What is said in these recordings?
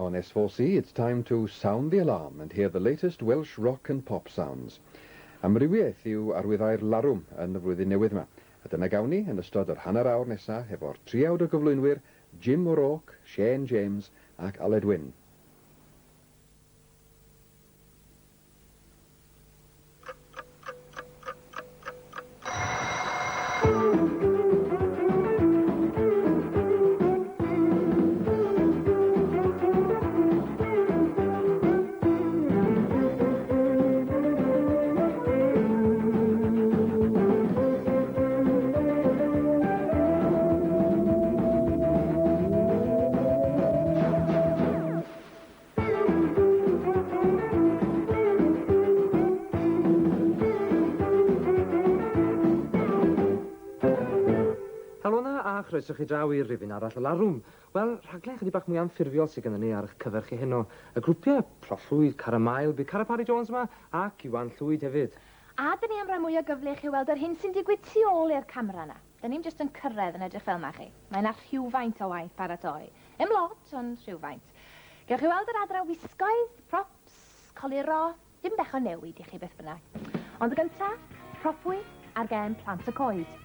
On S4C, it's time to sound the alarm and hear the latest Welsh rock and pop sounds. Amrywiaeth yw arwyddair larwm yn y flwyddyn newydd yma, a dyna gawn ni yn ystod yr hanner awr nesa hefo'r triawd o gyflwynwyr Jim O'Rourke, Shane James ac Aled Wyn. Helo 'na a chroeso chi draw i rifyn arall o Larwm. Wel, rhaglen chydig bach mwy anffurfiol sydd gennym ni ar eich cyfer chi heno. Y grwpiau Proffwyd, Cara Mail, bydd Cara Parry Jones yma ac Iwan Llwyd hefyd. A dyn ni am roi mwy o gyfle i chi weld yr hyn sy'n digwydd tu ôl i'r camera 'na. Dyn ni'm jyst yn cyrraedd yn edrych fel 'ma chi. Mae 'na rhywfaint o waith paratoi. Ddim lot, ond rhywfaint. Gewch chi weld yr adran wisgoedd, props, coluro, dim bech o newid i chi beth bynnag. Ond y gynta, proffwyd ar gêm Plant y Coed.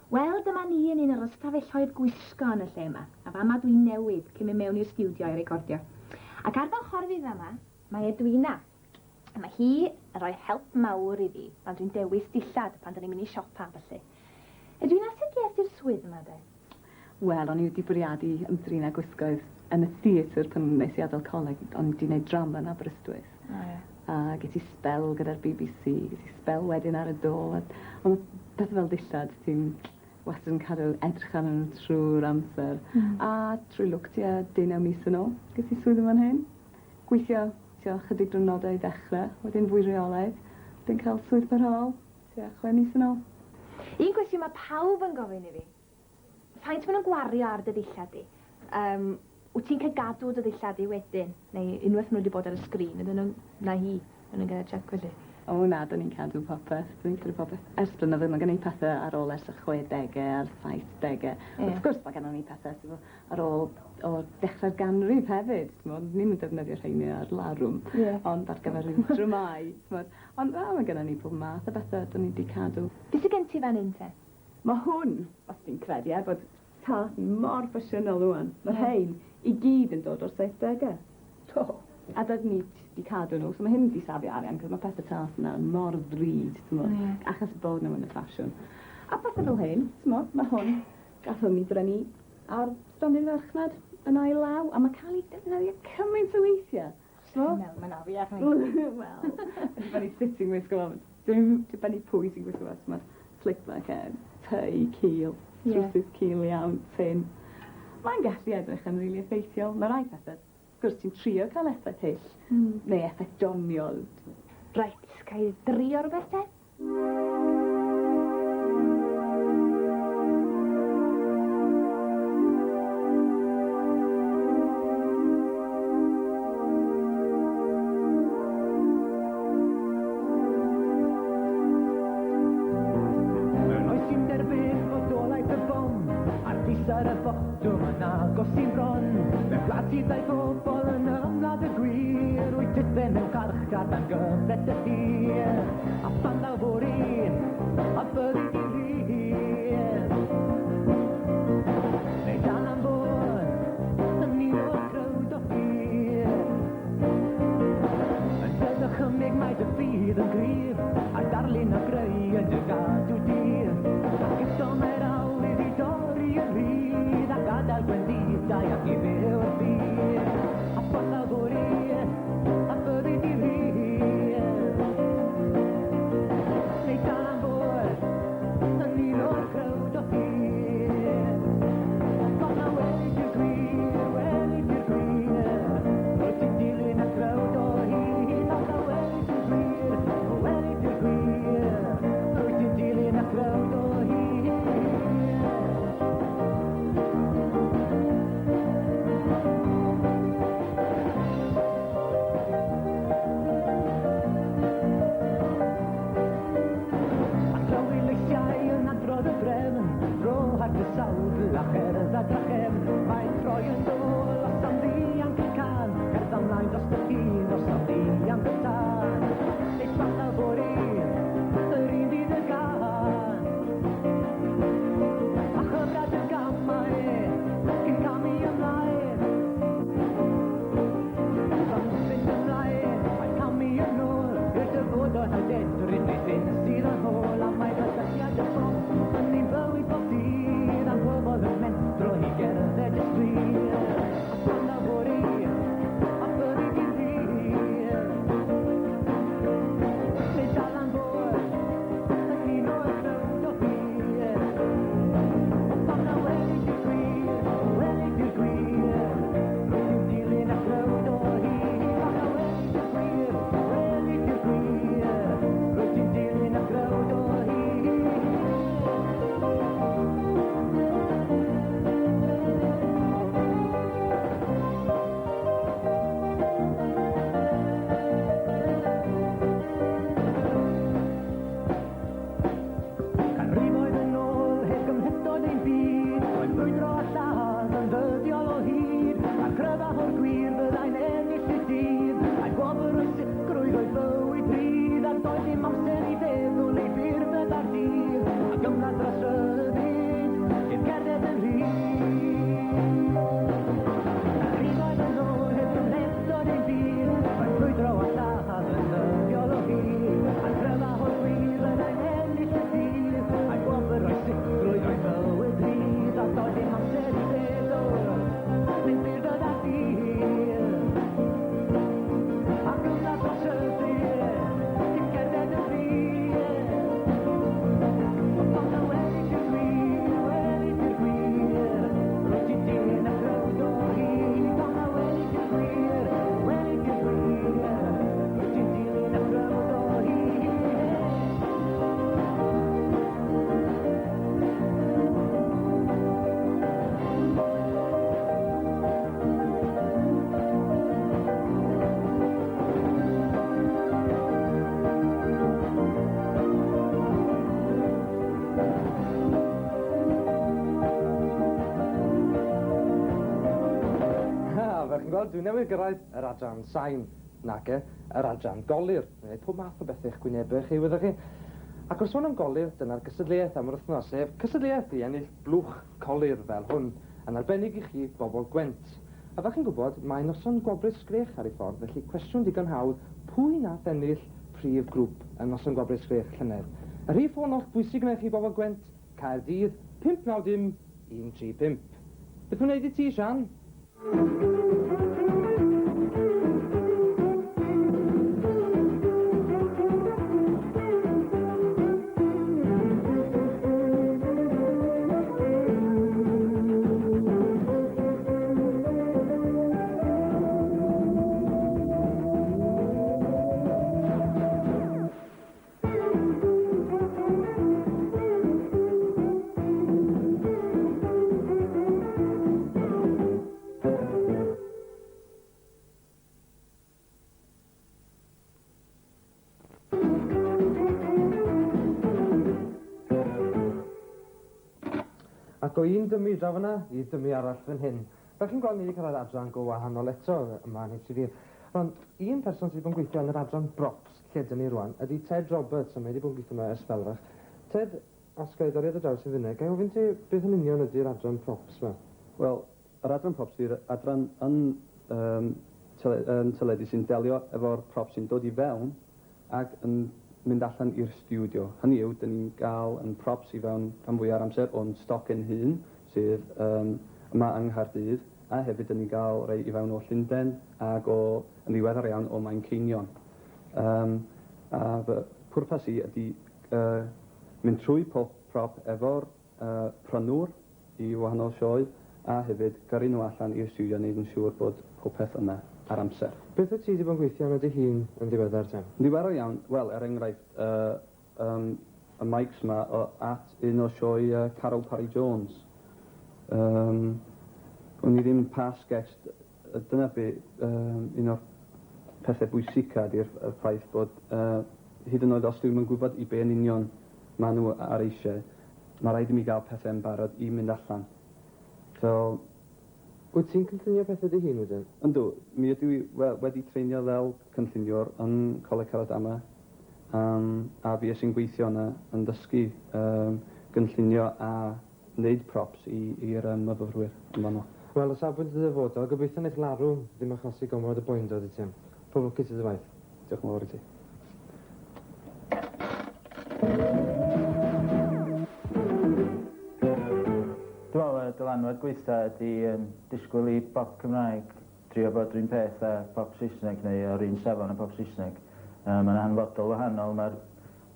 Wel, dyma ni yn un o'r ystafelloedd gwisgo yn y lle yma, a fama dwi'n newid cyn mynd mewn i'r stiwdio i recordio. Ac ar fy ochr fi fama, mae Edwina. A mae hi yn rhoi help mawr i fi pan dwi'n dewis dillad pan 'da ni'n mynd i siopa a ballu. Edwina, sut ges ti'r swydd yma de? Wel, o'n i wedi bwriadu ymdrin â gwisgoedd yn y theatr pan wnes i adael coleg. O'n i 'di wneud drama yn Aberystwyth. O ie. A ges i sbel gyda'r BBC, ges i sbel wedyn ar y dôl, a ond pethau fel dillad, ti'n... wastad yn cadw edrych arnyn nhw trwy'r amser. A trwy lwc tua 19 mis yn ôl, ges i swydd yn fan hyn. Gweithio tua chydig diwrnodau i ddechrau, wedyn fwy rheolaidd. Wedyn cael swydd parhaol tua 6 mis yn ôl. Un cwestiwn mae pawb yn gofyn i fi. Faint maen nhw'n gwario ar dy ddillad di? Um, wyt ti'n cael gadw dy ddillad di wedyn? Neu unwaith maen nhw wedi bod ar y sgrin, ydyn nhw'n... Na hi, maen nhw'n gael check felly. O na, dyn ni'n cadw popeth. Dyn ni'n cadw popeth. Ers blynyddoedd, mae gen i pethau ar ôl ers y 60au a'r 70au. Ie. Wrth gwrs, mae gennym ni pethau sydd ar ôl o dechrau'r ganrif hefyd. T'mod, ni'm yn defnyddio rheini ar larwm. Ie. Ond ar gyfer rhyw dramâu, t'mod. Ond na, mae gennym ni pob math o bethau dyn ni wedi cadw. Beth sydd gen ti fan hyn te? Mae hwn, os ti'n credu, er bod tartan mor ffasiynol rŵan, mae rhein i gyd yn dod o'r 70au. Do. A dydyn ni 'di cadw nhw, so mae hyn 'di safio arian, cos mae pethau tartan nawr mor ddrud, t'mod, achos bod nhw yn y ffasiwn. A pethau fel hyn, t'mod, mae hwn, gath hwn i brynu ar stondin farchnad yn ail law, a mae cael ei defnyddio cymaint o weithiau. T'mo'? Mae'n afiach ni. Wel, yn dibynnu sut ti'n gwisgo fo. Dwi'n dibynnu pwy sy'n gwisgo fo, t'mod, slick back hair, tei cul, trowsus cul iawn, tyn. Mae'n gallu edrych yn rili effeithiol. Mae rai pethau, wrth gwrs, ti'n trio cael effaith hyll, neu effaith doniol. Reit, ga i drio rhywbeth te? Mewn oes sy'n derbyn bodolaeth y bom, a'r pwys ar y botwm yn agos i'n bron, mewn gwlad sydd â'i phobl yn ymladd y gwir, wyt tithe mewn carchar dan gyfret dy hir, a phan ddaw fory, a byddi di'n rhydd. Neu dal am fod yn un o'r crowd o hyd. Yn dy ddychymyg mae dy ffydd yn gryf, a'r darlun a greu yn dy gadw di. Ac eto mae'r awydd i dorri yn rhydd, a gadael gwendidau ac i fyw'r byd. A phan ddaw fory, a byddi di'n rhydd. Neu dal am fod yn un o'r crowd o hyd. Ond na weli di'r gwir, weli di'r gwir, rwyt ti'n dilyn y crowd o hyd. Ond na weli di'r gwir, weli di'r gwir, rwyt ti'n Wel, dwi newydd gyrraedd yr adran sain, nage, yr adran golur. Mae'n gwneud pob math o bethau i'ch gwynebau chi, wyddoch chi. Ac wrth sôn am golur, dyna'r gystadleuaeth am yr wythnos, sef cystadleuaeth i ennill blwch colur fel hwn, yn arbennig i chi, bobl Gwent. A fel chi'n gwybod, mae noson Gwobrwyr Sgrech ar ei ffordd, felly cwestiwn digon hawdd, pwy nath ennill prif grŵp yn noson Gwobrwyr Sgrech llynedd? Y rhif ffôn oll bwysig yna i chi, bobl Gwent, Caerdydd, 590 135. Beth mae'n wneud i ti, Sian? Ac o un dymi draw fyna i dymi arall fan hyn. Fel chi'n gweld ni wedi cyrraedd adran go wahanol eto yma yn HTV. Rwan, un person sydd wedi bod yn gweithio yn yr adran brops lle dyn ni rwan ydy Ted Roberts, a mae wedi bod yn gweithio yma ers sbel fach. Ted, os ga i dorri ar dy draws yn funud, ga i ofyn ti beth yn union ydy'r adran props 'ma? Wel, yr adran props ydy'r adran yn yym tele- yn teledu sy'n delio efo'r props sy'n dod i fewn ac yn mynd allan i'r stiwdio. Hynny yw, dyn ni'n gael yn props i fewn rhan fwya o'r amser o'n stoc ein hun, sydd yym yma yng Nghaerdydd, a hefyd dyn ni'n gael rei i fewn o Llundain ac o, yn ddiweddar iawn, o Manceinion. Yym a fy pwrpas i ydy yy mynd trwy pob prop efo'r yy prynwr i wahanol sioe a hefyd gyrru nhw allan i'r stiwdio a neud yn siŵr bod popeth yna ar amser. Beth wyt ti 'di bod yn gweithio arno dy hun yn ddiweddar te? Yn ddiweddar iawn, wel er enghraifft yy yym y mics 'ma o at un o sioe yy Caryl Parry Jones. Yym wn i ddim pa sgets Dyna be, yym, un o'r pethe bwysica ydi'r y ffaith bod yy hyd yn oed os dwi'm yn gwybod i be yn union ma' nhw ar eisiau, ma' raid i mi gael pethe yn barod i mynd allan. So... Wyt ti'n cynllunio pethe dy hun wedyn? Yndw, mi ydw i we- wedi treinio fel cynlluniwr yn Coleg Caradama, yym, a fues i'n gweithio yna yn dysgu yym gynllunio a wneud props i i'r yym myfyrwyr yn fanno. Wel, o safbwynt y dyfodol, gobeithio wneith larwm ddim achosi gormod o boendod i ti. Pob lwc i ti dy waith. Diolch yn fawr i ti. Dwi'n meddwl y dylanwad gwaetha ydy yym disgwyl i bop Cymraeg drio bod yr un peth â pop Saesneg neu o'r un safon â pop Saesneg. Yy mae'n hanfodol wahanol, mae'r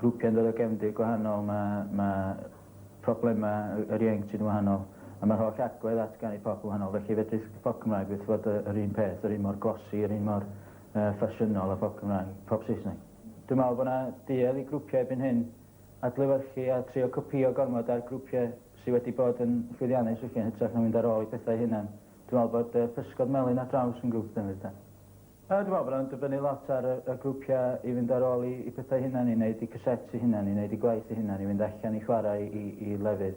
grwpiau'n dod o gefndir gwahanol, mae mae problemau yr ieuenctid yn wahanol, a mae'r holl agwedd at ganu pop yn wahanol, felly fedrith pop Cymraeg byth fod yr un peth, yr un mor glossy, yr un mor ffasiynol â phop Cymraeg, pop Saesneg. Dwi'n meddwl bod 'na duedd i grwpiau erbyn hyn adlewyrchu a trio copïo gormod ar grwpiau sydd wedi bod yn llwyddiannus felly yn hytrach na mynd ar ôl eu pethau eu hunain. Dwi'n meddwl bod Pysgod Melyn ar Draws yn grŵp newydd da. Dwi'n meddwl bod o'n dibynnu lot ar y y grwpiau i fynd ar ôl i i pethau eu hunain, i wneud eu cassettes eu hunain, i wneud eu gwaith eu hunain, i fynd allan i chwarae i i lefydd,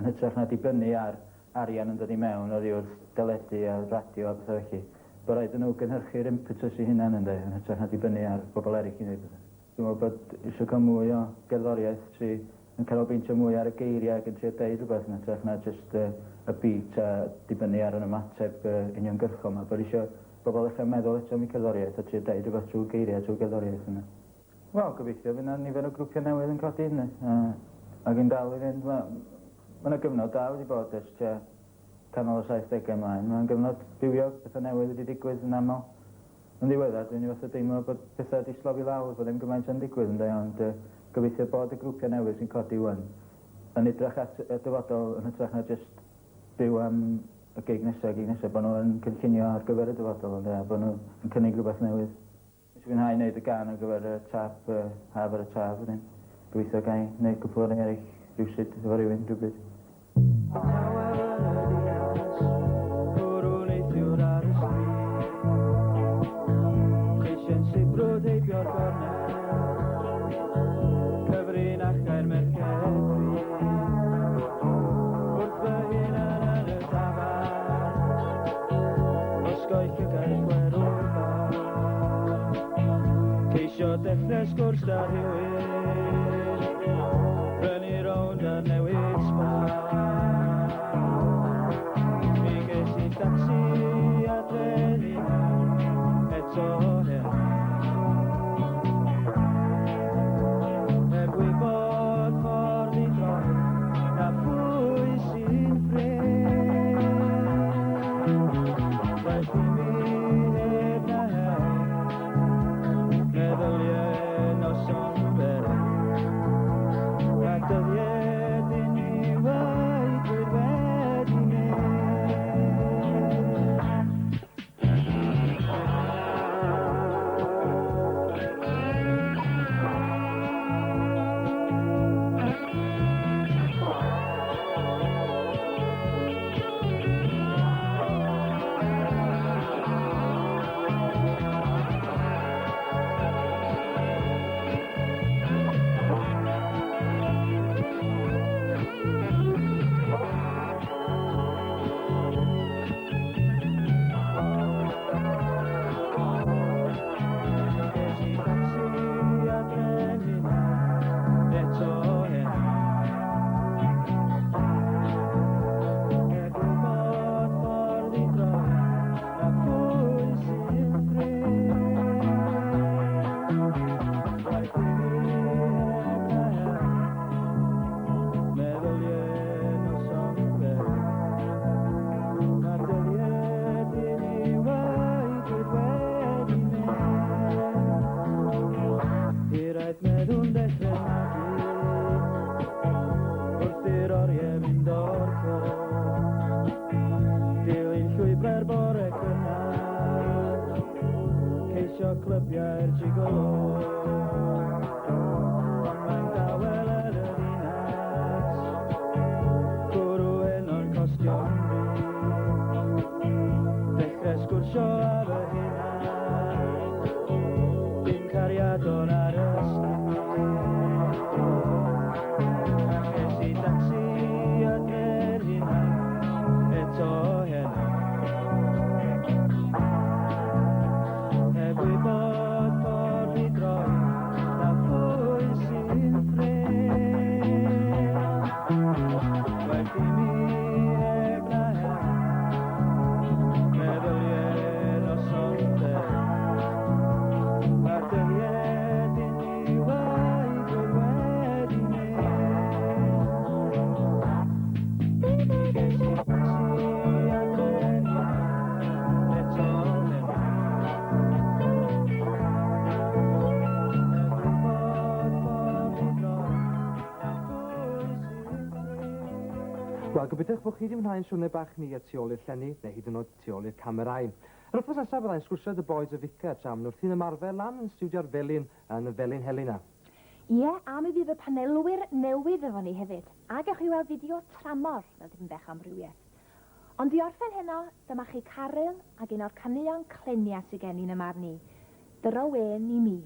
yn hytrach na dibynnu ar arian yn dod i mewn oddi wrth deledu a radio a pethau felly. Bod raid iddyn nhw gynhyrchu'r impetus eu hunain ynde, yn hytrach na dibynnu ar bobl eraill i wneud pethau. Dwi'n meddwl bod eisiau cael mwy o gerddoriaeth sy yn canolbwyntio mwy ar y geiriau ac yn trio deud rhywbeth yn hytrach na jyst y beat a dibynnu ar yr ymateb uniongyrchol 'ma. Bod isio bobl ddechrau meddwl eto am eu cerddoriaeth a trio deud rhywbeth trwy geiriau, trwy gerddoriaeth yna. Wel, gobeithio fydd 'na nifer o grwpiau newydd yn codi hynny, ac yn dal i fynd. Mae ma' 'na gyfnod da wedi bod ers tua canol y saithdegau ymlaen. Mae'n gyfnod bywiog, pethau newydd wedi digwydd yn aml. Yn ddiweddar, dwi'n fath o deimlo bod pethau wedi slofi lawr, bod ddim gymaint yn digwydd ynde, ond gobeithio bod y grwpiau newydd sy'n codi 'wan yn edrych at y dyfodol yn hytrach na jyst byw am y gig nesa, gig nesa, bod nhw yn cynllunio ar gyfer y dyfodol ynde, a bod nhw yn cynnig rhywbeth newydd. Nes i fwynhau wneud y gân ar gyfer y tap, Haf ar y Taf, wedyn gobeithio ga i wneud cwpl o rei eraill rywsut efo rhywun rhywbryd. Tawel yn y ddinas, bwrw neithiwr ar y stryd. Lleisiau'n sibrwd heibio'r gornel, cyfrinachau'r merched drud. Wrth fy hunan yn y dafarn, osgoi llygad. Ceisio dechrau sgwrs 'da rhywun, brynu rownd a newid sbâr. Mi ges i dacsi adre'n hunan eto heno. Heb wybod ffordd i droi, na phwy sy'n ffrind. Waeth i mi heb na help, meddyliau noson fer. A dyddiau diniwed dwi wedi mynd. Ges i dacsi adre'n hunan eto heno. Heb wybod ffordd i droi, na phwy sy'n ffrind. Waeth i mi heb na help, meddyliau noson fer. A dyddiau diniwed dwi wedi mynd. Hiraeth meddw'n dechrau magu, wrth i'r oriau fynd o'r co'. Dilyn llwybrau'r bore cynnar, ceisio clybiau'r gigolo. Ond mae'n dawel yn y ddinas, cwrw heno'n costio'n ddrud. Dechrau sgwrsio â fy hunan, dim cariadon ar y stryd. A ges i dacsi adre'r hunan eto heno. Heb wybod ffordd i droi, na phwy sy'n ffrind. Waeth i mi heb na help, meddyliau noson fer. A dyddiau diniwed dwi wedi mynd. Ges i dacsi adre'n hunan eto heno. Heb wybod ffordd i droi, na phwy sy'n ffrind. Wel, gobeithio bod chi wedi mwynhau'n siwrne bach ni y tu ôl i'r llenni, neu hyd yn oed tu ôl i'r camerau. Yr wythnos nesaf byddai'n sgwrsio The Boys y Vicar tra maen nhw wrthi'n ymarfer lan yn stiwdio'r Felin yn y Felin Helena. Ie, a mi fydd y panelwyr newydd efo ni hefyd. A gewch chi weld fideo tramor fel dipyn bach o amrywiaeth. Ond i orffen heno, dyma chi Caryl ag un o'r caneuon clenia sydd gen i'n y marn i. Dyro wen i mi.